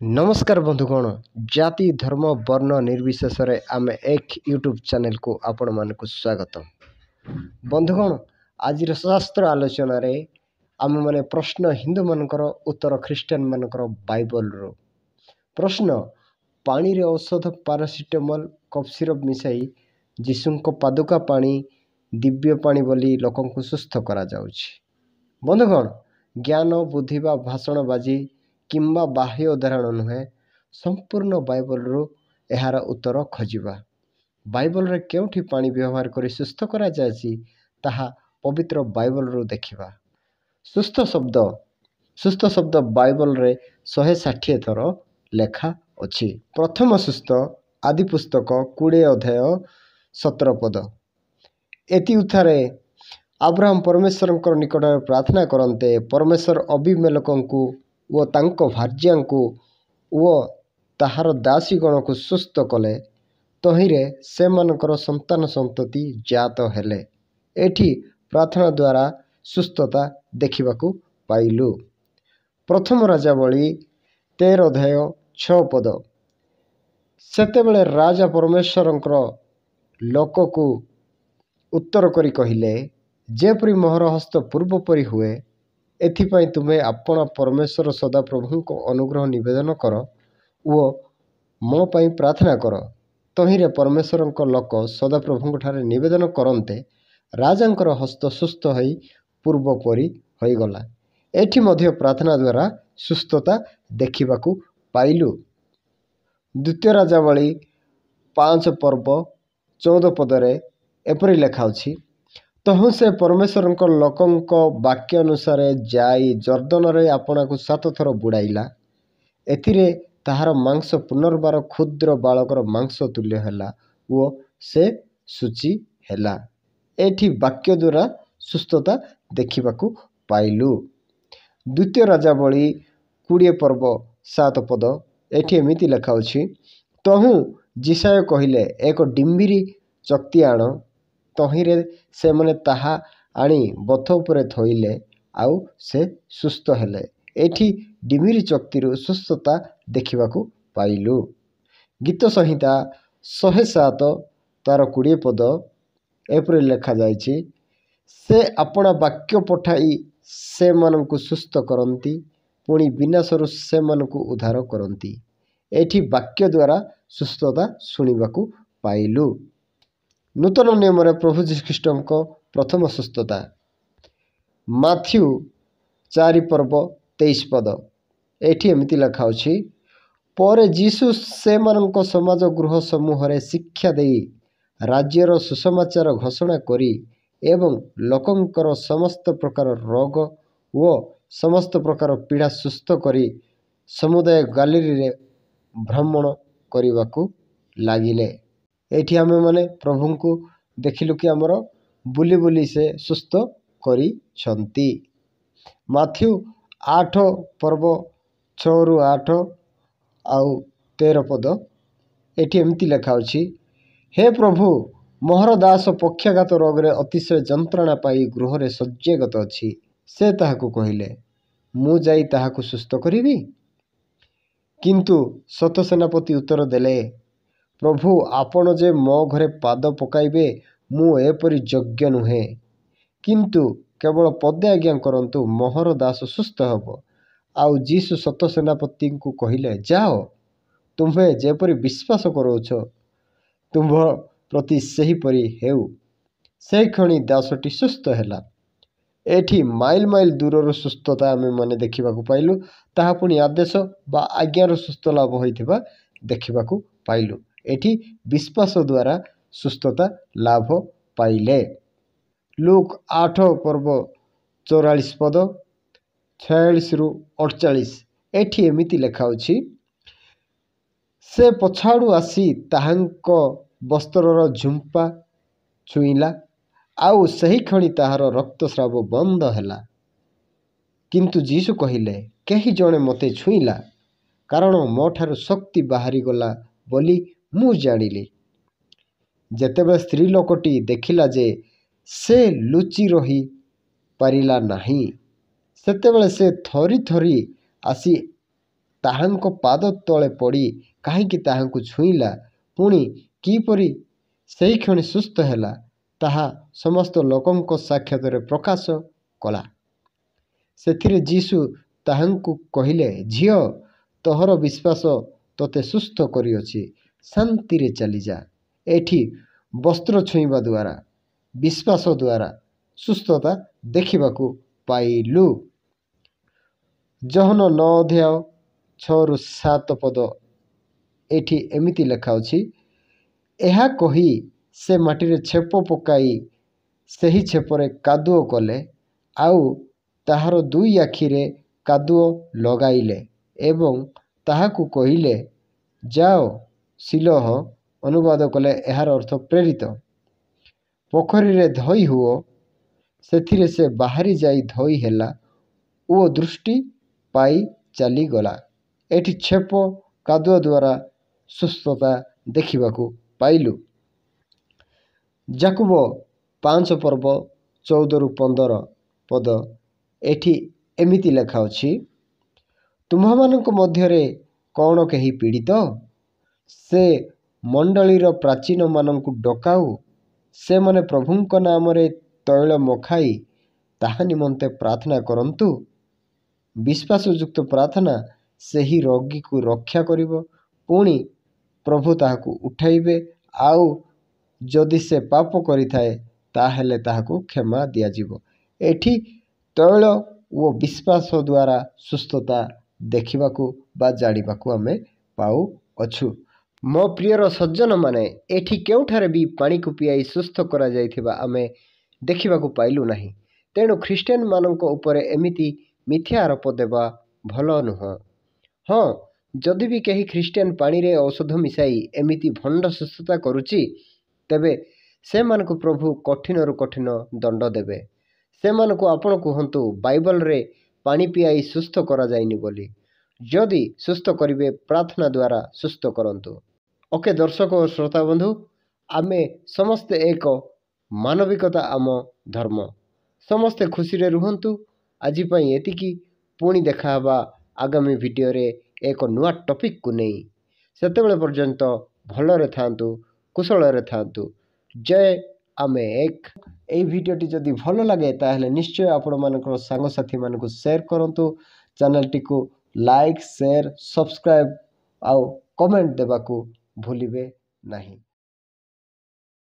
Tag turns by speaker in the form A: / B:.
A: ନମସ୍କାର ବନ୍ଧୁଗଣ, ଜାତି ଧର୍ମ ବର୍ଣ୍ଣ ନିର୍ବିଶେଷରେ ଆମେ ଏକ ୟୁଟ୍ୟୁବ୍ ଚ୍ୟାନେଲକୁ ଆପଣମାନଙ୍କୁ ସ୍ୱାଗତ। ବନ୍ଧୁଗଣ, ଆଜିର ଶାସ୍ତ୍ର ଆଲୋଚନାରେ ଆମେମାନେ ପ୍ରଶ୍ନ ହିନ୍ଦୁମାନଙ୍କର, ଉତ୍ତର ଖ୍ରୀଷ୍ଟିଆନମାନଙ୍କର ବାଇବଲରୁ। ପ୍ରଶ୍ନ: ପାଣିରେ ଔଷଧ ପାରାସିଟାମଲ, କଫ୍ ସିରପ୍ ମିଶାଇ ଯୀଶୁଙ୍କ ପାଦୁକା ପାଣି ଦିବ୍ୟ ପାଣି ବୋଲି ଲୋକଙ୍କୁ ସୁସ୍ଥ କରାଯାଉଛି। ବନ୍ଧୁଗଣ, ଜ୍ଞାନ ବୁଦ୍ଧି ବା ଭାଷଣବାଜି କିମ୍ବା ବାହ୍ୟ ଉଦାହରଣ ନୁହେଁ, ସମ୍ପୂର୍ଣ୍ଣ ବାଇବଲରୁ ଏହାର ଉତ୍ତର ଖୋଜିବା। ବାଇବଲରେ କେଉଁଠି ପାଣି ବ୍ୟବହାର କରି ସୁସ୍ଥ କରାଯାଇଛି, ତାହା ପବିତ୍ର ବାଇବଲରୁ ଦେଖିବା। ସୁସ୍ଥ ଶବ୍ଦ ବାଇବଲରେ 160 ଥର ଲେଖା ଅଛି। ପ୍ରଥମ ସୁସ୍ଥ, ଆଦି ପୁସ୍ତକ 20 ଅଧ୍ୟାୟ 17 ପଦ। ଏଥିଉତ୍ତାରେ ଆବ୍ରାହମ ପରମେଶ୍ୱରଙ୍କ ନିକଟରେ ପ୍ରାର୍ଥନା କରନ୍ତେ, ପରମେଶ୍ୱର ଅବିମେଲକଙ୍କୁ ଓ ତାଙ୍କ ଭାର୍ଯ୍ୟାଙ୍କୁ ଓ ତାହାର ଦାସୀଗଣକୁ ସୁସ୍ଥ କଲେ। ତହିଁରେ ସେମାନଙ୍କର ସନ୍ତାନ ସନ୍ତତି ଜାତ ହେଲେ। ଏଠି ପ୍ରାର୍ଥନା ଦ୍ୱାରା ସୁସ୍ଥତା ଦେଖିବାକୁ ପାଇଲୁ। ପ୍ରଥମ ରାଜାବଳୀ 13 ଅଧ୍ୟାୟ 6 ପଦ। ସେତେବେଳେ ରାଜା ପରମେଶ୍ୱରଙ୍କର ଲୋକକୁ ଉତ୍ତର କରି କହିଲେ, "ଯେପରି ମୋହର ହସ୍ତ ପୂର୍ବ ପରି ହୁଏ, ଏଥିପାଇଁ ତୁମ୍ଭେ ଆପଣା ପରମେଶ୍ୱର ସଦାପ୍ରଭୁଙ୍କ ଅନୁଗ୍ରହ ନିବେଦନ କର ଓ ମୋ ପାଇଁ ପ୍ରାର୍ଥନା କର।" ତହିଁରେ ପରମେଶ୍ୱରଙ୍କ ଲୋକ ସଦାପ୍ରଭୁଙ୍କଠାରେ ନିବେଦନ କରନ୍ତେ, ରାଜାଙ୍କର ହସ୍ତ ସୁସ୍ଥ ହୋଇ ପୂର୍ବ ପରି ହୋଇଗଲା। ଏଠି ମଧ୍ୟ ପ୍ରାର୍ଥନା ଦ୍ୱାରା ସୁସ୍ଥତା ଦେଖିବାକୁ ପାଇଲୁ। ଦ୍ୱିତୀୟ ରାଜାବଳୀ 5 ପର୍ବ 14 ପଦରେ ଏପରି ଲେଖା ଅଛି, ତହୁଁ ସେ ପରମେଶ୍ୱରଙ୍କ ଲୋକଙ୍କ ବାକ୍ୟ ଅନୁସାରେ ଯାଇ ଯର୍ଦ୍ଦନରେ ଆପଣାକୁ ସାତ ଥର ବୁଡ଼ାଇଲା। ଏଥିରେ ତାହାର ମାଂସ ପୁନର୍ବାର କ୍ଷୁଦ୍ର ବାଳକର ମାଂସ ତୁଲ୍ୟ ହେଲା ଓ ସେ ଶୁଚି ହେଲା। ଏଠି ବାକ୍ୟ ଦ୍ୱାରା ସୁସ୍ଥତା ଦେଖିବାକୁ ପାଇଲୁ। ଦ୍ୱିତୀୟ ରାଜାବଳୀ 20 ପର୍ବ 7 ପଦ। ଏଠି ଏମିତି ଲେଖା ଅଛି, ତହୁଁ ଯିଶାଇୟ କହିଲେ, "ଏକ ଡିମ୍ବିରି ଚକ୍ତି ଆଣ।" ତହିଁରେ ସେମାନେ ତାହା ଆଣି ବଥ ଉପରେ ଥୋଇଲେ, ଆଉ ସେ ସୁସ୍ଥ ହେଲେ। ଏଠି ଡିମ୍ବିରି ଚକ୍ତିରୁ ସୁସ୍ଥତା ଦେଖିବାକୁ ପାଇଲୁ। ଗୀତ ସଂହିତା 107 ତାର 20 ପଦ। ଏପରି ଲେଖାଯାଇଛି, ସେ ଆପଣା ବାକ୍ୟ ପଠାଇ ସେମାନଙ୍କୁ ସୁସ୍ଥ କରନ୍ତି, ପୁଣି ବିନାଶରୁ ସେମାନଙ୍କୁ ଉଦ୍ଧାର କରନ୍ତି। ଏଠି ବାକ୍ୟ ଦ୍ୱାରା ସୁସ୍ଥତା ଶୁଣିବାକୁ ପାଇଲୁ। ନୂତନ ନିୟମରେ ପ୍ରଭୁ ଯୀଶୁଖ୍ରୀଷ୍ଟଙ୍କ ପ୍ରଥମ ସୁସ୍ଥତା, ମାଥ୍ୟୁ 4 ପର୍ବ 23 ପଦ। ଏଠି ଏମିତି ଲେଖା ଅଛି, ପରେ ଯୀଶୁ ସେମାନଙ୍କ ସମାଜ ଗୃହ ସମୂହରେ ଶିକ୍ଷା ଦେଇ, ରାଜ୍ୟର ସୁସମାଚାର ଘୋଷଣା କରି ଏବଂ ଲୋକଙ୍କର ସମସ୍ତ ପ୍ରକାର ରୋଗ ଓ ସମସ୍ତ ପ୍ରକାର ପୀଡ଼ା ସୁସ୍ଥ କରି ସମୁଦାୟ ଗାଲିଲୀରେ ଭ୍ରମଣ କରିବାକୁ ଲାଗିଲେ। ଏଇଠି ଆମେମାନେ ପ୍ରଭୁଙ୍କୁ ଦେଖିଲୁ କି ଆମର ବୁଲି ବୁଲି ସେ ସୁସ୍ଥ କରିଛନ୍ତି। ମାଥ୍ୟୁ 8 ପର୍ବ 6ରୁ 8 ଆଉ 13 ପଦ। ଏଠି ଏମିତି ଲେଖା ଅଛି, ହେ ପ୍ରଭୁ, ମୋହର ଦାସ ପକ୍ଷାଘାତ ରୋଗରେ ଅତିଶୟ ଯନ୍ତ୍ରଣା ପାଇ ଗୃହରେ ଶଯ୍ୟାଗତ ଅଛି। ସେ ତାହାକୁ କହିଲେ, ମୁଁ ଯାଇ ତାହାକୁ ସୁସ୍ଥ କରିବି। କିନ୍ତୁ ଶତସେନାପତି ଉତ୍ତର ଦେଲେ, ପ୍ରଭୁ, ଆପଣ ଯେ ମୋ ଘରେ ପାଦ ପକାଇବେ, ମୁଁ ଏପରି ଯୋଗ୍ୟ ନୁହେଁ। କିନ୍ତୁ କେବଳ ପଦେ ଆଜ୍ଞା କରନ୍ତୁ, ମୋହର ଦାସ ସୁସ୍ଥ ହେବ। ଆଉ ଯୀଶୁ ଶତସେନାପତିଙ୍କୁ କହିଲେ, ଯାଅ, ତୁମ୍ଭେ ଯେପରି ବିଶ୍ୱାସ କରୁଅଛ, ତୁମ୍ଭ ପ୍ରତି ସେହିପରି ହେଉ। ସେହିକ୍ଷଣି ଦାସଟି ସୁସ୍ଥ ହେଲା। ଏଠି ମାଇଲ ମାଇଲ ଦୂରରୁ ସୁସ୍ଥତା ଆମେମାନେ ଦେଖିବାକୁ ପାଇଲୁ। ତାହା ପୁଣି ଆଦେଶ ବା ଆଜ୍ଞାର ସୁସ୍ଥ ଲାଭ ହୋଇଥିବା ଦେଖିବାକୁ ପାଇଲୁ। ଏଠି ବିଶ୍ୱାସ ଦ୍ୱାରା ସୁସ୍ଥତା ଲାଭ ପାଇଲେ। ଲୁକ୍ 8 ପର୍ବ 44 ପଦ, 46ରୁ 48। ଏଠି ଏମିତି ଲେଖା ଅଛି, ସେ ପଛଆଡ଼ୁ ଆସି ତାହାଙ୍କ ବସ୍ତ୍ରର ଝୁମ୍ପା ଛୁଇଁଲା, ଆଉ ସେହିକ୍ଷଣି ତାହାର ରକ୍ତସ୍ରାବ ବନ୍ଦ ହେଲା। କିନ୍ତୁ ଯୀଶୁ କହିଲେ, କେହି ଜଣେ ମୋତେ ଛୁଇଁଲା, କାରଣ ମୋଠାରୁ ଶକ୍ତି ବାହାରିଗଲା ବୋଲି ମୁଁ ଜାଣିଲି। ଯେତେବେଳେ ସ୍ତ୍ରୀ ଲୋକଟି ଦେଖିଲା ଯେ ସେ ଲୁଚି ରହି ପାରିଲା ନାହିଁ, ସେତେବେଳେ ସେ ଥରି ଥରି ଆସି ତାହାଙ୍କ ପାଦ ତଳେ ପଡ଼ି କାହିଁକି ତାହାଙ୍କୁ ଛୁଇଁଲା, ପୁଣି କିପରି ସେହିକ୍ଷଣି ସୁସ୍ଥ ହେଲା, ତାହା ସମସ୍ତ ଲୋକଙ୍କ ସାକ୍ଷାତରେ ପ୍ରକାଶ କଲା। ସେଥିରେ ଯୀଶୁ ତାହାଙ୍କୁ କହିଲେ, ଝିଅ, ତୋହର ବିଶ୍ୱାସ ତୋତେ ସୁସ୍ଥ କରିଅଛି, ଶାନ୍ତିରେ ଚାଲିଯା। ଏଠି ବସ୍ତ୍ର ଛୁଇଁବା ଦ୍ୱାରା, ବିଶ୍ୱାସ ଦ୍ୱାରା ସୁସ୍ଥତା ଦେଖିବାକୁ ପାଇଲୁ। ଯୋହନ 9 ଅଧ୍ୟାୟ 6ରୁ 7 ପଦ, ଏଠି ଏମିତି ଲେଖା ଅଛି, ଏହା କହି ସେ ମାଟିରେ ଛେପ ପକାଇ ସେହି ଛେପରେ କାଦୁଅ କଲେ, ଆଉ ତାହାର ଦୁଇ ଆଖିରେ କାଦୁଅ ଲଗାଇଲେ ଏବଂ ତାହାକୁ କହିଲେ, ଯାଅ ଶିଲୋହ, ଅନୁବାଦ କଲେ ଏହାର ଅର୍ଥ ପ୍ରେରିତ, ପୋଖରୀରେ ଧୋଇ ହୁଅ। ସେଥିରେ ସେ ବାହାରି ଯାଇ ଧୋଇ ହେଲା ଓ ଦୃଷ୍ଟି ପାଇ ଚାଲିଗଲା। ଏଠି ଛେପ କାଦୁଅ ଦ୍ୱାରା ସୁସ୍ଥତା ଦେଖିବାକୁ ପାଇଲୁ। ଯାକୁବ 5 ପର୍ବ 14ରୁ 15 ପଦ, ଏଠି ଏମିତି ଲେଖା ଅଛି, ତୁମ୍ଭମାନଙ୍କ ମଧ୍ୟରେ କ'ଣ କେହି ପୀଡ଼ିତ? ସେ ମଣ୍ଡଳୀର ପ୍ରାଚୀନମାନଙ୍କୁ ଡକାଉ, ସେମାନେ ପ୍ରଭୁଙ୍କ ନାମରେ ତୈଳ ମଖାଇ ତାହା ନିମନ୍ତେ ପ୍ରାର୍ଥନା କରନ୍ତୁ। ବିଶ୍ୱାସଯୁକ୍ତ ପ୍ରାର୍ଥନା ସେହି ରୋଗୀକୁ ରକ୍ଷା କରିବ, ପୁଣି ପ୍ରଭୁ ତାହାକୁ ଉଠାଇବେ, ଆଉ ଯଦି ସେ ପାପ କରିଥାଏ, ତାହେଲେ ତାହାକୁ କ୍ଷମା ଦିଆଯିବ। ଏଠି ତୈଳ ଓ ବିଶ୍ୱାସ ଦ୍ୱାରା ସୁସ୍ଥତା ଦେଖିବାକୁ ବା ଜାଣିବାକୁ ଆମେ ପାଉଅଛୁ। ମୋ ପ୍ରିୟର ସଜ୍ଜନମାନେ, ଏଠି କେଉଁଠାରେ ବି ପାଣିକୁ ପିଆଇ ସୁସ୍ଥ କରାଯାଇଥିବା ଆମେ ଦେଖିବାକୁ ପାଇଲୁ ନାହିଁ। ତେଣୁ ଖ୍ରୀଷ୍ଟିଆନମାନଙ୍କ ଉପରେ ଏମିତି ମିଥ୍ୟା ଆରୋପ ଦେବା ଭଲ ନୁହଁ। ହଁ, ଯଦି ବି କେହି ଖ୍ରୀଷ୍ଟିଆନ ପାଣିରେ ଔଷଧ ମିଶାଇ ଏମିତି ଭଣ୍ଡ ସୁସ୍ଥତା କରୁଛି, ତେବେ ସେମାନଙ୍କୁ ପ୍ରଭୁ କଠିନରୁ କଠିନ ଦଣ୍ଡ ଦେବେ। ସେମାନଙ୍କୁ ଆପଣ କୁହନ୍ତୁ, ବାଇବଲରେ ପାଣି ପିଆଇ ସୁସ୍ଥ କରାଯାଇନି ବୋଲି। ଯଦି ସୁସ୍ଥ କରିବେ, ପ୍ରାର୍ଥନା ଦ୍ୱାରା ସୁସ୍ଥ କରନ୍ତୁ। ଓକେ ଦର୍ଶକ ଓ ଶ୍ରୋତା ବନ୍ଧୁ, ଆମେ ସମସ୍ତେ ଏକ, ମାନବିକତା ଆମ ଧର୍ମ। ସମସ୍ତେ ଖୁସିରେ ରୁହନ୍ତୁ। ଆଜି ପାଇଁ ଏତିକି। ପୁଣି ଦେଖାହେବା ଆଗାମୀ ଭିଡ଼ିଓରେ ଏକ ନୂଆ ଟପିକକୁ ନେଇ। ସେତେବେଳେ ପର୍ଯ୍ୟନ୍ତ ଭଲରେ ଥାଆନ୍ତୁ, କୁଶଳରେ ଥାଆନ୍ତୁ। ଜୟ ଆମେ ଏକ। ଏଇ ଭିଡ଼ିଓଟି ଯଦି ଭଲ ଲାଗେ, ତାହେଲେ ନିଶ୍ଚୟ ଆପଣମାନଙ୍କର ସାଙ୍ଗସାଥିମାନଙ୍କୁ ସେୟାର କରନ୍ତୁ। ଚ୍ୟାନେଲଟିକୁ ଲାଇକ୍, ସେୟାର, ସବସ୍କ୍ରାଇବ୍ ଆଉ କମେଣ୍ଟ ଦେବାକୁ ଭୁଲିବେ ନାହିଁ।